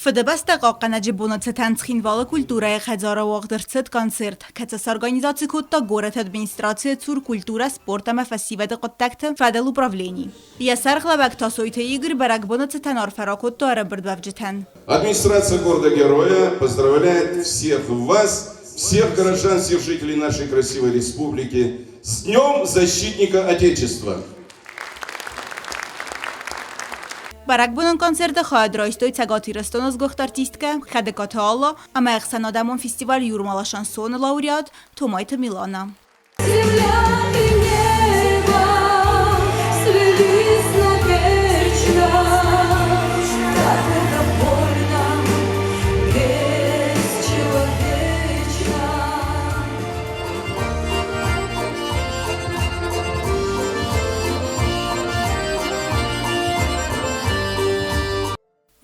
Фыдыбӕстӕ хъахъхъӕнӕджы боны цытӕн Цхинвалы культурӕйы хӕдзары уагъд ӕрцыд концерт, кӕцы сорганизаци кодта горӕты администрацийы цур культурӕ, спорт ӕмӕ фӕсивӕды хъуыддӕгты фӕдыл управлени. Йӕ сӕргълӕууӕг Тасойты Игорь бӕрӕгбоны цытӕн арфӕ ракодта ӕрӕмбырдуӕвджытӕн. Администрация города-героя поздравляет всех вас, всех горожан, всех жителей нашей красивой республики с Днем Защитника Отечества! Бӕрӕгбонон концерты хайад райстой Цӕгат Ирыстоны сгуыхт артисткӕ Хӕдыкаты Алла ӕмӕ ӕхсӕнадӕмон фестиваль Юрмала шансон-ы лауреат Томайты Милана. Земля и небо слились навечно. Как это больно, бесчеловечно.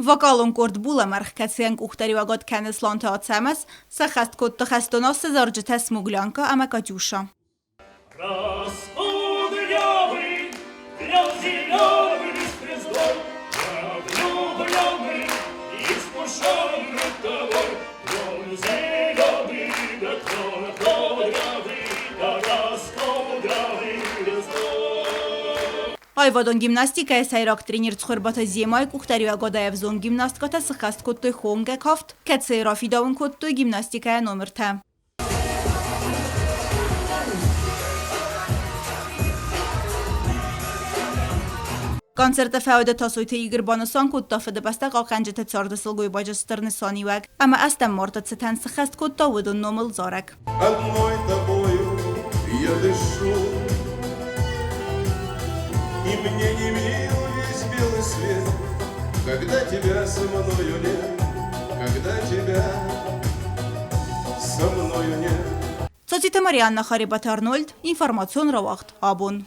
Вокалон къорд Булӕмӕргъ, кӕцыйӕн къухдариуӕгад кӕны Сланты Ацӕмӕз, сӕххӕст кодта хӕстон асы зарджытӕ Смуглянка ӕмӕ Катюша. Раскудрявый, клен зеленый звездой, Я влюбленный, искушенный тобой, Клен зеленый, да клен кудрявый, да раскудрявый звездой. Аивадон гимнастикӕйы сӕйраг тренер Цхуырбаты Земайы къухдариуӕгадӕй ӕвзонг гимнасткӕтӕ сыххӕст кодтой хонгӕ кафт, кӕцыйы рафидауын кодтой гимнастикӕйӕ номыртӕ. Концерты фӕуды Тасойты Игорь банысан кодта Фыдыбӕстӕ хъахъхъӕнджыты царды сылгоймаджы стыр нысаниуӕг ӕмӕ ӕстӕм марты цытӕн сыххӕст кодта уыдон номыл зарӕг. Одной тобою я дышу, И мне не мил весь белый свет, Когда тебя со мною нет, Когда тебя со мною нет. Цоциты Марианна, Харибаты Арнольд, информацион рауагъд «Абон».